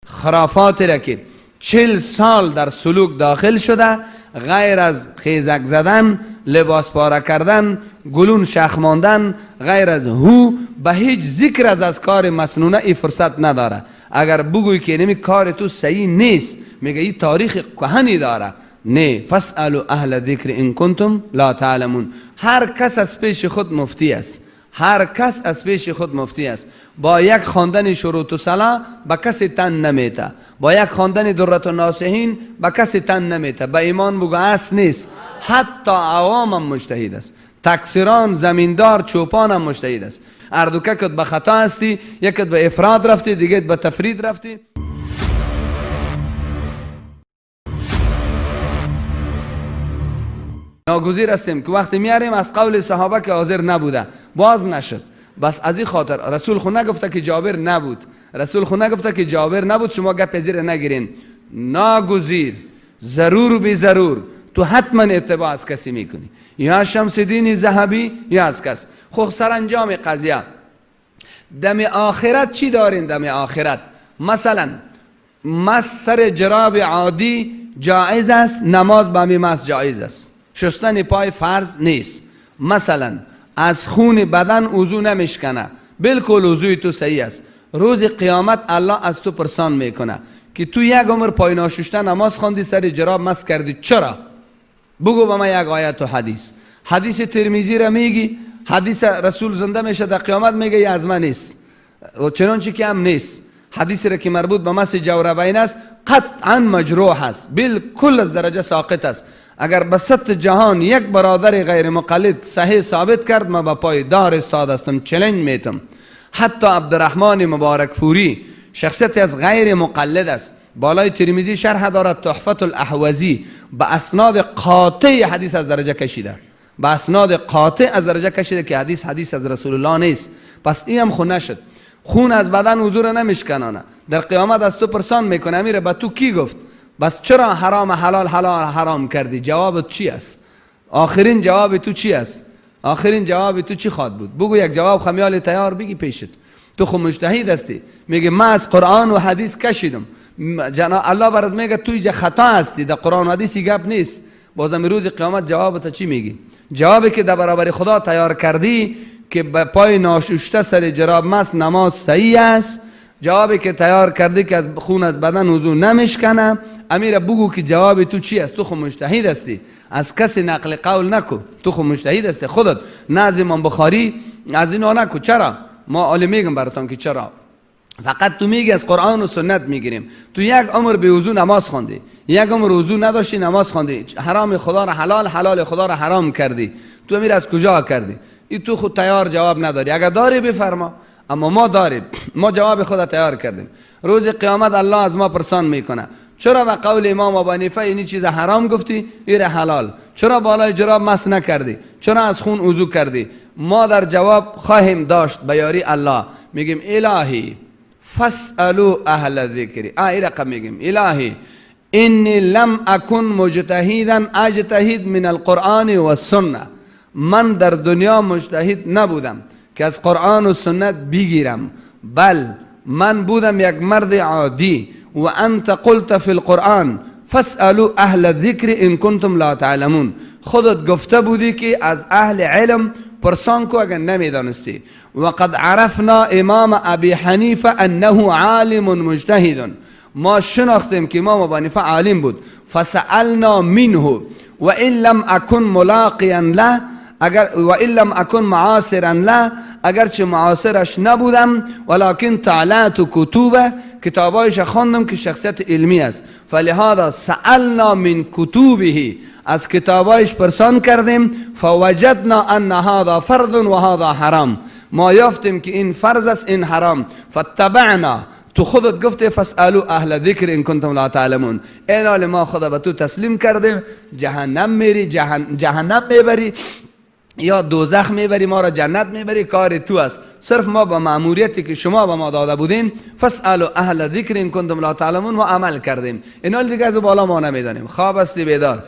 خرافاتی را که 40 سال در سلوک داخل شده، غیر از خیزک زدن، لباس پاره کردن، گلون شخ ماندن، غیر از هو به هیچ ذکر از اذکار مسنونه ای فرصت نداره. اگر بگوی که نمی کار تو صحیح نیست، میگه این تاریخ کهنی داره. نه، فاسألوا اهل ذکر ان کنتم لا تعلمون. هر کس از پیش خود مفتی است، هر کس از پیش خود مفتی است. با یک خواندن شروط الصلاة به کسی تن نمیته، با یک خواندن درة الناصحین به کسی تن نمیته. به ایمان بگو اصل نیست. حتی عوام هم مجتهد است، تکسیران، زمیندار، چوپان هم مجتهد است. هر دو کت به خطا هستی، یکت به افراد رفتی، دیگه به تفرید رفتی. ناگزیر هستیم که وقتی میاریم از قول صحابه که حاضر نبوده باز نشد. بس از این خاطر رسول خو نگفته که جابر نبود، رسول خو نگفته که جابر نبود، شما گپ زیر نگیرین. ناگزیر، ضرور بی ضرور، تو حتما اتباع از کسی میکنی، یا شمس دین ذهبی یا از کس. خب سرانجام قضیه دم آخرت چی دارین؟ دم آخرت مثلا مس سر جراب عادی جایز است، نماز به می مس جایز است، شستن پای فرض نیست. مثلا از خون بدن وضو نمیشکنه، بالکل وضوی تو صحیح است. روز قیامت الله از تو پرسان میکنه که تو یک عمر پای ناشسته نماز خواندی، سر جراب مس کردی، چرا؟ بگو به من یک آیت و حدیث. حدیث ترمذی را میگی، حدیث رسول زنده میشه در قیامت، میگه از من نیست، و چنانچه که هم نیست. حدیث را که مربوط به مس جوربین است قطعا مجروح است، بالکل از درجه ساقط است. اگر به ست جهان یک برادر غیر مقلد صحیح ثابت کرد، ما به پای دار استاد هستم، چلنج میتم. حتی عبدالرحمن مبارک فوری شخصیت از غیر مقلد است، بالای ترمذی شرح دارد تحفت الاحوزی، به اسناد قاطع حدیث از درجه کشیده، به اسناد قاطع از درجه کشیده که حدیث حدیث از رسول الله نیست. پس این هم خون نشد، خون از بدن حضور نمیشکنانه. در قیامت از تو پرسان میکنه امیر به تو کی گفت؟ بس چرا حرام حلال حلال حرام کردی؟ جوابت چی است؟ آخرین جواب تو چی است؟ آخرین جواب تو چی خواد بود؟ بگو یک جواب خمیال تیار بگی پیشت. تو خو مجتهد هستی، میگه من از قرآن و حدیث کشیدم. جنا الله برات میگه تو اینجا خطا هستی، در قرآن و حدیث گپ نیست. بازم روز قیامت جوابت چی میگی؟ جوابی که در برابر خدا تیار کردی که به پای ناشسته سر جراب مس نماز صحیح است، جوابی که تیار کردی که از خون از بدن وضو نمیشکنه، امیر بگو که جواب تو چی است؟ تو خو مجتهد هستی، از کسی نقل قول نکو، تو خو مجتهد هستی خودت، نه از امام بخاری از اینا نکو. چرا؟ ما عالی میگم براتون که چرا. فقط تو میگی از قرآن و سنت میگیریم. تو یک عمر به وضو نماز خواندی، یک عمر وضو نداشتی نماز خواندی، حرام خدا را حلال، حلال خدا را حرام کردی. تو امیر از کجا کردی؟ این تو خود تیار جواب نداری. اگر داری بفرما، اما ما داریم، ما جواب خود تیار کردیم. روز قیامت الله از ما پرسان میکنه چرا به قول امام ابو حنیفه این چیز حرام گفتی، این حلال؟ چرا بالای جراب مس نکردی؟ چرا از خون وضو کردی؟ ما در جواب خواهیم داشت به یاری الله، میگیم الهی فاسألوا اهل ذکر. این رقم میگیم الهی انی لم اکن مجتهدا اجتهد من القرآن و السنه. من در دنیا مجتهد نبودم که از قرآن و سنت بگیرم، بل من بودم یک مرد عادی. و انت قلت فی القرآن فاسألوا اهل الذکر ان کنتم لا تعلمون. خودت گفته بودی که از اهل علم پرسان کو اگر نمیدانستی. وقد عرفنا امام ابی حنیفه انه عالم مجتهد. ما شناختیم که امام ابو حنیفه عالم بود. فسألنا منه و ان لم اکن ملاقیا له، اگر و ان لم اکن معاصرا له، اگرچه معاصرش نبودم، ولکن طالعت کتبه، کتابایش خواندم که شخصیت علمی است. فلهذا سألنا من کتبه، از کتابایش پرسان کردیم. فوجدنا ان هذا فرض و هذا حرام. ما یافتیم که این فرض است، این حرام. فتبعنا، تو خودت گفتی فاسألوا اهل ذکر ان کنتم لا تعلمون. این حال ما خدا به تو تسلیم کردیم. جهنم میری، جهنم میبری یا دوزخ میبری، ما را جنت میبری، کار تو است. صرف ما با مأموریتی که شما به ما داده بودین فاسألوا اهل ذکر ان کنتم لا تعلمون و عمل کردیم. این حال دیگه از بالا ما نمیدانیم. خواب هستی بیدار،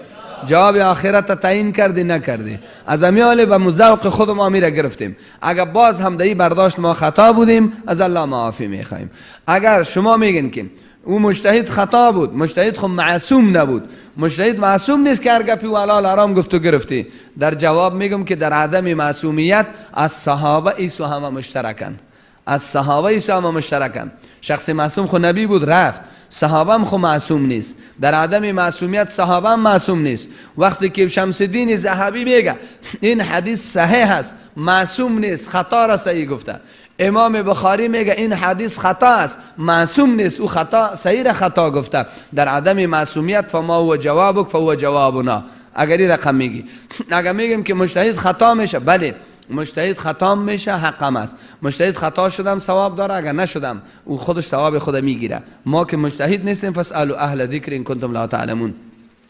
جواب آخرت تعیین کردی نکردی، از امیال به مذوق خود ما میره گرفتیم. اگر باز هم در این برداشت ما خطا بودیم از الله معافی میخوایم. اگر شما میگین که او مجتهد خطا بود، مجتهد خب معصوم نبود، مجتهد معصوم نیست که هر گپی و حلال حرام گفت و گرفتی. در جواب میگم که در عدم معصومیت از صحابه ایسو همه مشترکن، از صحابه ایسو همه مشترکن. شخص معصوم خو نبی بود رفت، صحابه هم خو معصوم نیست، در عدم معصومیت صحابه هم معصوم نیست. وقتی که شمس الدین ذهبی میگه این حدیث صحیح است، معصوم نیست، خطا را صحیح گفته. امام بخاری میگه این حدیث خطا است، معصوم نیست، او خطا صحیح را خطا گفته. در عدم معصومیت فما هو جوابک فهو جوابنا. اگر این رقم میگی، اگر میگیم که مجتهد خطا میشه، بله مجتهد خطا میشه، حقم است. مجتهد خطا شدم ثواب داره، اگر نشدم او خودش ثواب خود میگیره. ما که مجتهد نیستیم، فاسالوا اهل ذکر ان کنتم لا تعلمون.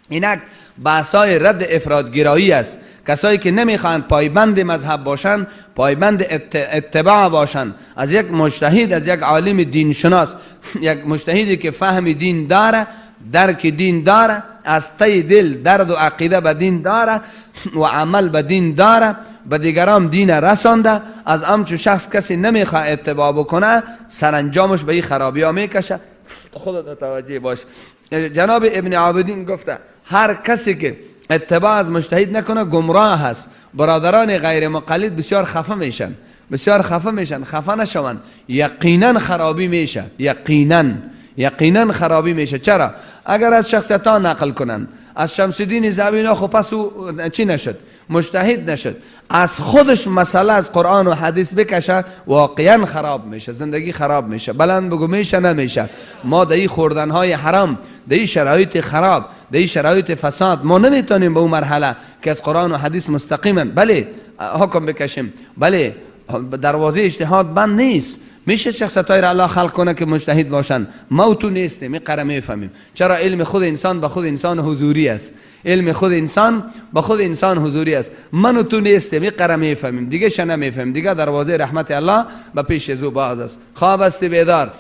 اینک بحثای رد افراطگرایی است. کسایی که نمیخواهند پایبند مذهب باشند، پایبند اتباع باشند از یک مجتهد، از یک عالم دینشناس، یک مجتهدی که فهم دین داره، درک دین داره، از تی دل درد و عقیده به دین داره و عمل به دین داره، به دیگران دین رسانده، از همچون شخص کسی نمیخواه اتباع بکنه، سرانجامش به این خرابی ها میکشه. خودت متوجه باش. جناب ابن عابدین گفته هر کسی که اتباع از مجتهد نکنه گمراه هست. برادران غیر مقلد بسیار خفه میشن، بسیار خفه میشن. خفه نشون، یقینا خرابی میشه، یقینا خرابی میشه. چرا؟ اگر از شخصیت ها نقل کنن، از شمس الدین ذهبی خب پس او چی نشد؟ مجتهد نشد. از خودش مسئله از قرآن و حدیث بکشه، واقعا خراب میشه، زندگی خراب میشه. بلند بگو میشه نمیشه؟ ما در این خوردنهای حرام، در این شرایط خراب، در این شرایط فساد، ما نمیتونیم به اون مرحله که از قرآن و حدیث مستقیما بله حکم بکشیم. بله دروازه اجتهاد بند نیست، میشه شخصیت‌های را الله خلق کنه که مجتهد باشن. ما تو نیستیم، این قرار میفهمیم. چرا؟ علم خود انسان به خود انسان حضوری است، علم خود انسان به خود انسان حضوری است. من و تو نیستیم، این قرار میفهمیم، دیگه شنه میفهمیم، دیگه دروازه رحمت الله به پیش از او باز است. خواب استی بیدار.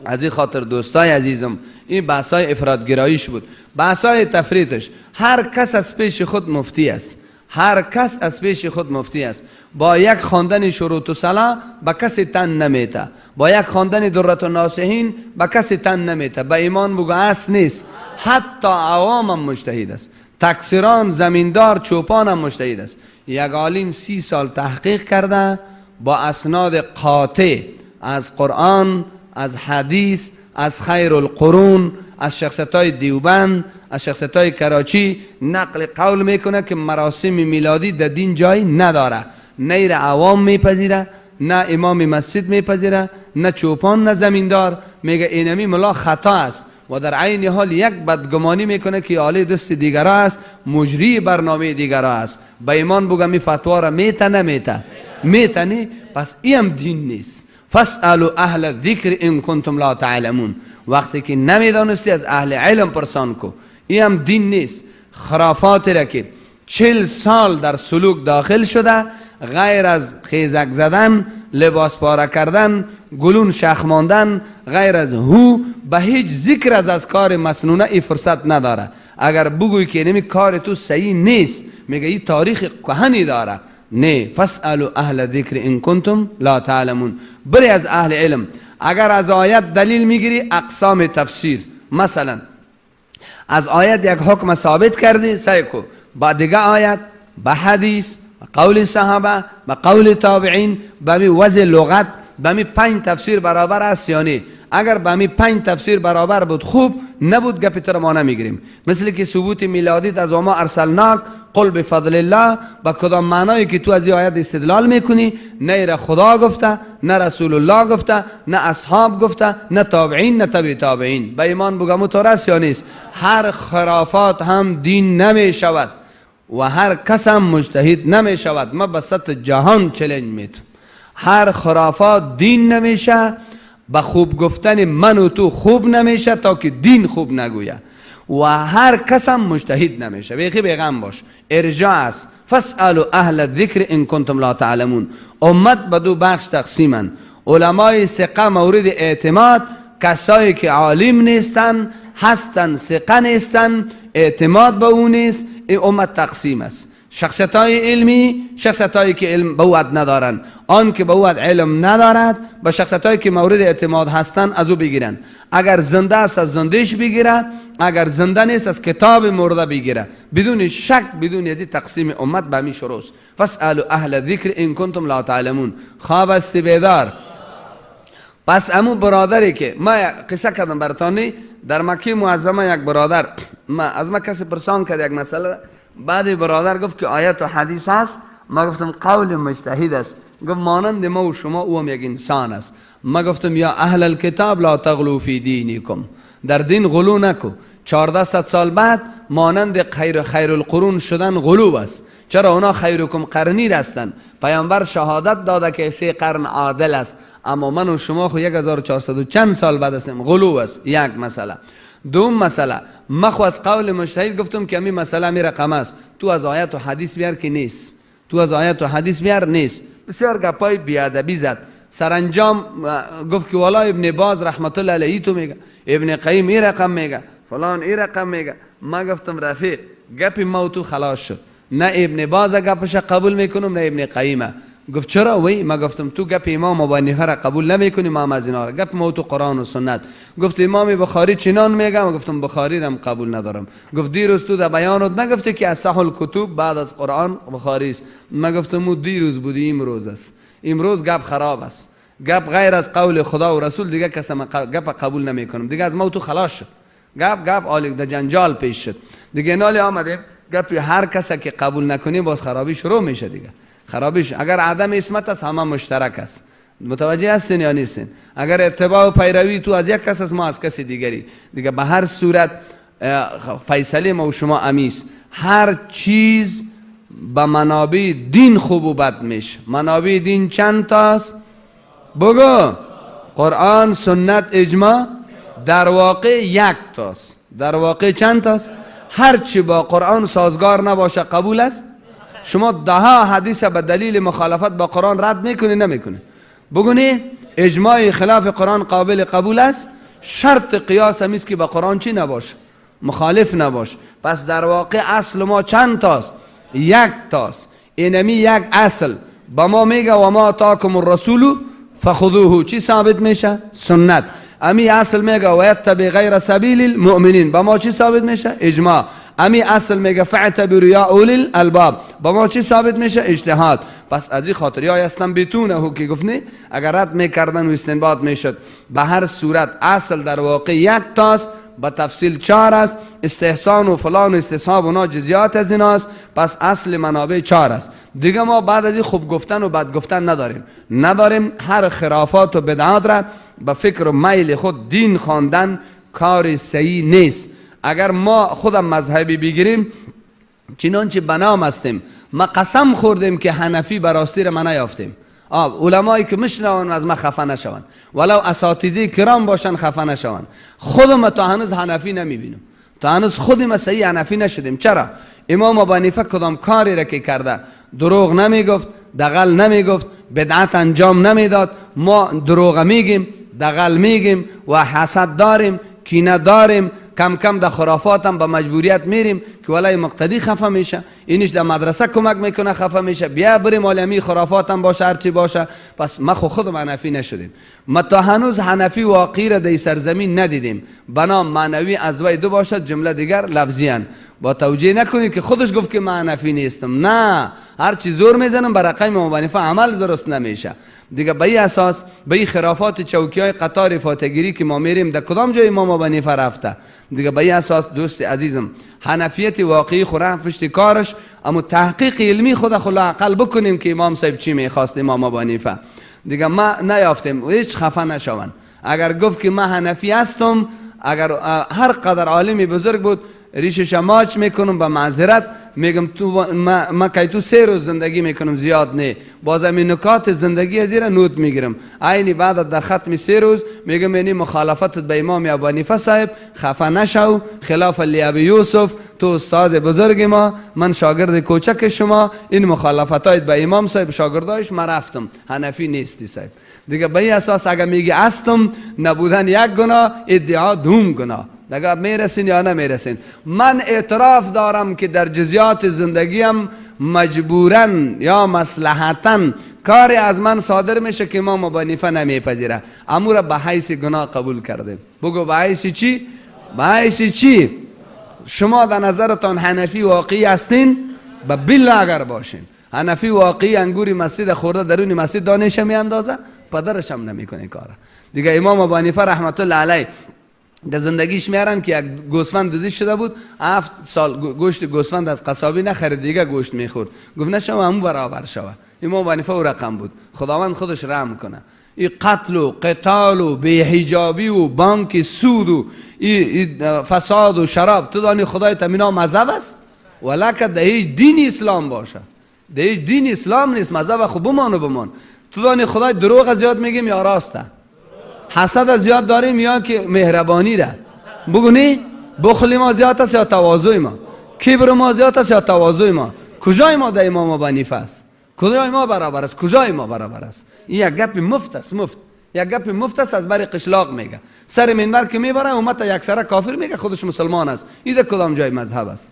از این خاطر دوستای عزیزم، این بحثای افراطگراییش بود، بحثای تفریطش. هر کس از پیش خود مفتی است، هر کس از پیش خود مفتی است. با یک خواندن شروط و صلاح به کسی تن نمیته، با یک خواندن درة الناصحین به کسی تن نمیته. به ایمان بگو اصل نیست. حتی عوام هم مجتهد است، تکثیران، زمیندار، چوپان هم مجتهد است. یک عالم 30 سال تحقیق کرده با اسناد قاطع از قرآن، از حدیث، از خیر القرون، از شخصیت‌های دیوبند، از شخصیت‌های کراچی نقل قول میکنه که مراسم میلادی در دین جای نداره. نه عوام میپذیره، نه امام مسجد میپذیره، نه چوپان، نه زمیندار. میگه اینمی ملا خطا است و در عین حال یک بدگمانی میکنه که آله دست دیگرا است، مجری برنامه دیگرا است. به ایمان بگم این فتوا را میته نمیته؟ میتنی. پس این دین نیست. فاسالوا اهل الذکر ان کنتم لا تعلمون. وقتی که نمیدانستی از اهل علم پرسان کو. این هم دین نیست. خرافات را که 40 سال در سلوک داخل شده، غیر از خیزک زدن، لباس پاره کردن، گلون شخ ماندن، غیر از هو به هیچ ذکر از اذکار مسنونه ای فرصت نداره. اگر بگوی که نمی کار تو صحیح نیست، میگه این تاریخ کهنی داره. نه، فاسالوا اهل ذکر ان کنتم لا تعلمون. بری از اهل علم. اگر از آیت دلیل میگیری، اقسام تفسیر، مثلا از آیت یک حکم ثابت کردی، سعی کو با دیگه آیت، با حدیث، با قول صحابه، با قول تابعین، با می وضع لغت، با می 5 تفسیر برابر است. یعنی اگر با می 5 تفسیر برابر بود خوب، نبود گپی تر ما نمیگیریم. مثل که ثبوت میلادیت از وما ارسلناک قل بفضل الله، با کدام معنایی که تو از این آیت استدلال میکنی، نه را خدا گفته، نه رسول الله گفته، نه اصحاب گفته، نه تابعین، نه تبع تابعین. به ایمان بگم تو راست یا نیست؟ هر خرافات هم دین نمیشود و هر کس هم مجتهد نمیشود. ما به سطح جهان چلنج میتم، هر خرافات دین نمیشه. به خوب گفتن من و تو خوب نمیشه تا که دین خوب نگویه و هر کس هم مجتهد نمیشه. بیخی بیغم باش، ارجاع است. فاسالوا اهل الذکر ان کنتم لا تعلمون. امت به 2 بخش تقسیمن: علمای ثقه مورد اعتماد، کسایی که عالم نیستن، هستن ثقه نیستن، اعتماد به او نیست، این امت تقسیم است. شخصیت های علمی، شخصیت هایی که علم به او ندارن. آن که به او علم ندارد به شخصیت هایی که مورد اعتماد هستند از او بگیرن. اگر زنده است از زندهش بگیره، اگر زنده نیست از کتاب مرده بگیره. بدون شک، بدون از تقسیم امت به می شروع است. فاسالوا اهل الذکر ان کنتم لا تعلمون. خواب است بیدار. پس امو برادری که ما قصه کردم براتانی، در مکه معظمه یک برادر ما از ما کسی پرسان کرد یک مسئله، بعد برادر گفت که آیت و حدیث هست. ما گفتم قول مجتهد است. گفت مانند ما و شما او هم یک انسان است. ما گفتم یا اهل الکتاب لا تغلو فی دینکم، در دین غلو نکو. 1400 سال بعد مانند خیر القرون شدن غلو است. چرا؟ اونا خیرکم قرنی هستند. پیامبر شهادت داده که 3 قرن عادل است، اما من و شما خو 1400 و چند سال بعد هستیم، غلو است. یک مسئله. دوم مسئله، ما خو از قول مجتهد گفتم که همین مسئله می رقم است، تو از آیت و حدیث بیار که نیست، تو از آیت و حدیث بیار نیست. بسیار گپای بیادبی زد. سرانجام گفت که والا ابن باز رحمت الله علیه تو میگه، ابن قیم این رقم میگه، فلان این رقم میگه. ما گفتم رفیق گپ ما تو خلاص شد، نه ابن باز گپش قبول میکنم نه ابن قیمه. گفت چرا؟ وی ما گفتم تو گپ امام ابو حنیفه را قبول نمیکنی، ما از اینا را گپ ما تو قرآن و سنت. گفت امام بخاری چنان میگه، ما گفتم بخاری را قبول ندارم. گفت دیروز تو در بیانات نگفتی که اصح الکتب بعد از قرآن بخاری است. ما گفتم او دیروز بودی، امروز است. امروز گپ خراب است، گپ غیر از قول خدا و رسول دیگه کس ما گپ قبول نمیکنم دیگه. از ما تو خلاص شد، گپ گپ عالی در جنجال پیش شد دیگه. نالی آمدیم گپ هر کس که قبول نکنی باز خرابی شروع میشه دیگه. خرابیش اگر عدم عصمت است همه مشترک است. متوجه هستین یا نیستین؟ اگر اتباع و پیروی تو از یک کس است، ما از کسی دیگری دیگه. به هر صورت فیصله ما و شما امیست. هر چیز به منابع دین خوب و بد میشه. منابع دین چند تاست؟ بگو. قرآن، سنت، اجماع. در واقع یک تاست. در واقع چند تاست؟ هر چی با قرآن سازگار نباشه قبول است؟ شما ده حدیث به دلیل مخالفت با قرآن رد میکنی نمیکنی؟ بگونی اجماع خلاف قرآن قابل قبول است؟ شرط قیاس هم است که با قرآن چی نباشه؟ مخالف نباشه. پس در واقع اصل ما چند تاست؟ یک تاست. اینمی یک اصل با ما میگه و ما آتاکم الرسول فخذوه، چی ثابت میشه؟ سنت. امی اصل میگه و یتبع غیر سبیل المؤمنین، با ما چی ثابت میشه؟ اجماع. امی اصل میگه فاعتبروا یا اولی الالباب، با ما چی ثابت میشه؟ اجتهاد. پس از این خاطر یا یستنبطونه که گفت نه، اگر رد میکردن و استنباط میشد. به هر صورت اصل در واقع یک تاست، با تفصیل 4 است. استحسان و فلان و استصحاب و نا جزئیات از ایناست. پس اصل منابع 4 است دیگه. ما بعد از این خوب گفتن و بد گفتن نداریم. هر خرافات و بدعات را به فکر و میل خود دین خواندن کار صحیح نیست. اگر ما خودم مذهبی بگیریم، چنانچه بنام هستیم، ما قسم خوردیم که حنفی براستی را ما نیافتیم. علمایی که مشنون از ما خفه نشوند، ولو اساتذه کرام باشن خفه نشوند. خودم تا هنوز حنفی نمیبینم، تا هنوز خودم صحیح حنفی نشدیم. چرا؟ امام ابو حنیفه کدام کاری را که کرده دروغ نمیگفت، دغل نمیگفت، بدعت انجام نمیداد. ما دروغ میگیم، دغل میگیم و حسد داریم، کینه داریم، کم کم در خرافات هم به مجبوریت میریم که ولای مقتدی خفه میشه، اینش در مدرسه کمک میکنه خفه میشه، بیا بریم عالمی خرافات هم باشه هرچی باشه. پس ما خودم حنفی نشدیم، ما تا هنوز حنفی واقعی را در سرزمین ندیدیم. بنا معنوی از وی دو باشد، جمله دیگر لفظی ان. با توجیه نکنید که خودش گفت که من حنفی نیستم، نه، هر چی زور میزنم بر رقم ابو حنیفه عمل درست نمیشه دیگه. به این اساس به این خرافات چوکی های قطار فاتحگیری که ما میریم در کدام جای امام ابو حنیفه رفته دیگه. به این اساس دوست عزیزم حنفیت واقعی خورا پشت کارش، اما تحقیق علمی خود خلا عقل بکنیم که امام صاحب چی میخواست امام ابو حنیفه دیگه. ما نیافتیم، هیچ خفه نشوند. اگر گفت که من حنفی هستم، اگر هر قدر عالمی بزرگ بود ریشش ماچ میکنم به معذرت میگم تو ما که تو 3 روز زندگی میکنم زیاد نه، بازم این نکات زندگی از زیرا نوت میگیرم. عینی بعد در ختم 3 روز میگم یعنی مخالفت به امام ابو حنیفه صاحب خفه نشو، خلاف ابی یوسف، تو استاد بزرگ ما، من شاگرد کوچک شما، این مخالفتایت به امام صاحب شاگردایش ما رفتم، حنفی نیستی صاحب دیگه. به این اساس اگر میگی هستم، نبودن یک گناه، ادعا دوم گناه. دیگه میرسین یا نمیرسین؟ من اعتراف دارم که در جزئیات زندگیم مجبوراً یا مصلحتاً کاری از من صادر میشه که امام ابو حنیفه نمیپذیره، امو را به حیث گناه قبول کرده. بگو به حیث چی؟ به حیث چی؟ شما در نظرتان حنفی واقعی هستین؟ به بالله اگر باشین حنفی واقعی انگوری مسجد خورده درون مسجد دانش میاندازه، پدرش هم نمیکنه کاره دیگه. امام ابو حنیفه رحمت الله علیه در زندگیش میارن که یک گوسفند دزدی شده بود، 7 سال گوشت گوسفند از قصابی نخرید، دیگه گوشت میخورد. گفت نشوه همون برابر شوه. امام ابو حنیفه او رقم بود، خداوند خودش رحم کنه. این قتل و قتال و بی‌حجابی و بانک سود و ای فساد و شراب، تو دانی خدای تمینا مذهب است؟ ولکه در هیچ دین اسلام باشه، در هیچ دین اسلام نیست مذهب. خب بمان و بمان. تو دانی خدای دروغ زیاد میگیم یا راسته؟ حسد زیاد داریم یا که مهربانی را؟ بگو نی؟ بخل ما زیاد است یا تواضع ما؟ کبر ما زیاد است یا تواضع ما؟ کجای ما در امام ابو حنیفه است؟ کجای ما برابر است؟ کجای ما برابر است؟ این یک گپ مفت است، مفت. یک گپ مفت است، از بر قشلاق میگه. سر منبر که میبره امت یک سره کافر میگه، خودش مسلمان است. این در کدام جای مذهب است؟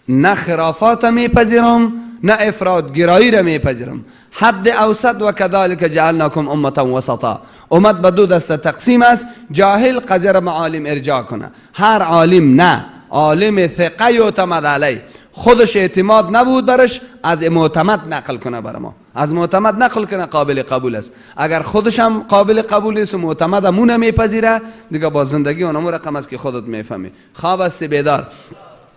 نه خرافات میپذیرم، نه افراد گرایی را میپذیرم. حد اوسط و کذالک جعلناکم امتا وسطا. امت به دو دسته تقسیم است. جاهل قضیه را به عالم ارجاع کنه، هر عالم نه، عالم ثقه یعتمد علیه، خودش اعتماد نبود برش، از معتمد نقل کنه بر ما، از معتمد نقل کنه قابل قبول است. اگر خودش هم قابل قبول نیست و معتمد هم نمیپذیره، دیگه با زندگی اونمو رقم است که خودت میفهمی. خواب است بیدار.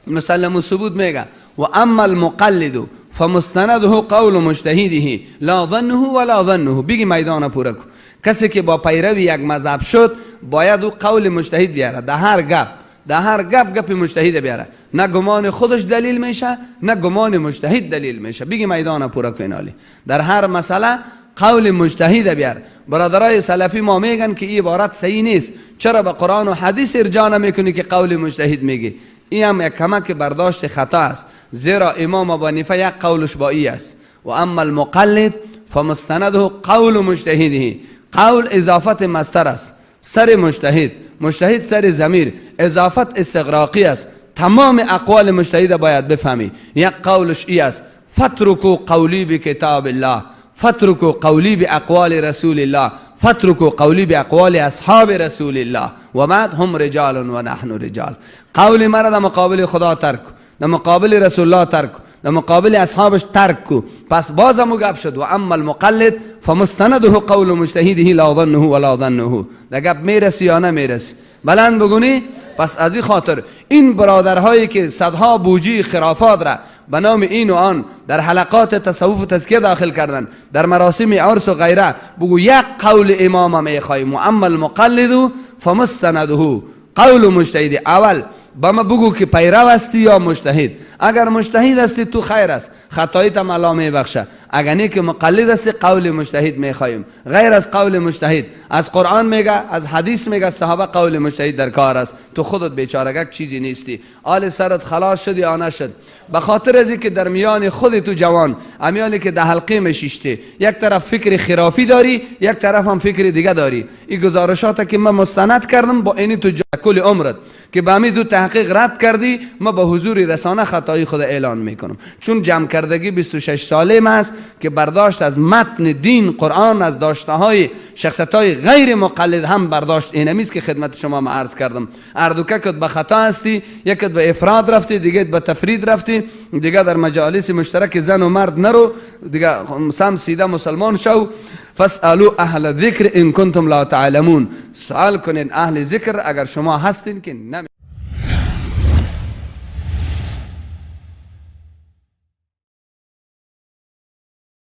مسلم ثبوت میگه و اما المقلد فمستنده قول مجتهده لا ظنه ولا ظنه. بگی میدان پوره کو. کسی که با پیروی یک مذهب شد باید او قول مجتهد بیاره، در هر گپ، در هر گپ گپ مجتهد بیاره، نه گمان خودش دلیل میشه نه گمان مجتهد دلیل میشه. بگی میدان پوره کو. اینالی در هر مسئله قول مجتهد بیار. برادرای سلفی ما میگن که این عبارت صحیح نیست، چرا به قرآن و حدیث ارجاع نمیکنی که قول مجتهد میگی؟ این هم یک کمک برداشت خطا است، زیرا امام ابو حنیفه یک قولش با ای است و اما المقلد فمستنده قول مجتهده. قول اضافت مستر است، سر مجتهد، مجتهد سر ضمیر، اضافت استغراقی است. تمام اقوال مجتهد باید بفهمی. یک قولش ای است فترکو قولی بکتاب الله، فترکو قولی باقوال رسول الله، فترکو قولی باقوال اصحاب رسول الله و بعد هم رجال و نحن رجال. قول مرا در مقابل خدا ترک، در مقابل رسول الله ترک، در مقابل اصحابش ترک کو. پس بازم گپ شد و اما المقلد فمستنده قول مجتهده لا ظنه ولا ظنه. در گپ میرسی یا نمیرسی؟ بلند بگونی. پس از این خاطر این برادرهایی که صدها بوجی خرافات را به نام این و آن در حلقات تصوف و تزکیه داخل کردن، در مراسم عرس و غیره، بگو یک قول امام میخوایم و اما المقلد فمستنده قول مجتهد. اول با ما بگو که پیرو هستی یا مجتهد. اگر مجتهد هستی تو خیر است، خطایت هم الله میبخشه. اگر نه که مقلد هستی قول مجتهد میخوایم، غیر از قول مجتهد از قرآن میگه، از حدیث میگه، صحابه قول مجتهد در کار است. تو خودت بیچارگک چیزی نیستی. آل سرت خلاص شد یا نشد؟ به خاطر از اینکه در میان خود تو جوان امیالی که در حلقه میشیشتی، یک طرف فکر خرافی داری، یک طرف هم فکر دیگه داری. این گزارشات که من مستند کردم با اینی تو کل عمرت که به همین دو تحقیق رد کردی، ما به حضور رسانه خطایی خود اعلان میکنم. چون جمع کردگی 26 ساله ما است که برداشت از متن دین قرآن، از داشته های شخصیت های غیر مقلد هم برداشت اینمیست که خدمت شما ما عرض کردم. اردوکت به خطا هستی، یکت به افراد رفتی، دیگه به تفرید رفتی، دیگه در مجالس مشترک زن و مرد نرو، دیگه سم سیده مسلمان شو. فاسالوا اهل الذکر ان کنتم لا تعلمون. سوال کنین اهل ذکر اگر شما هستین که نمی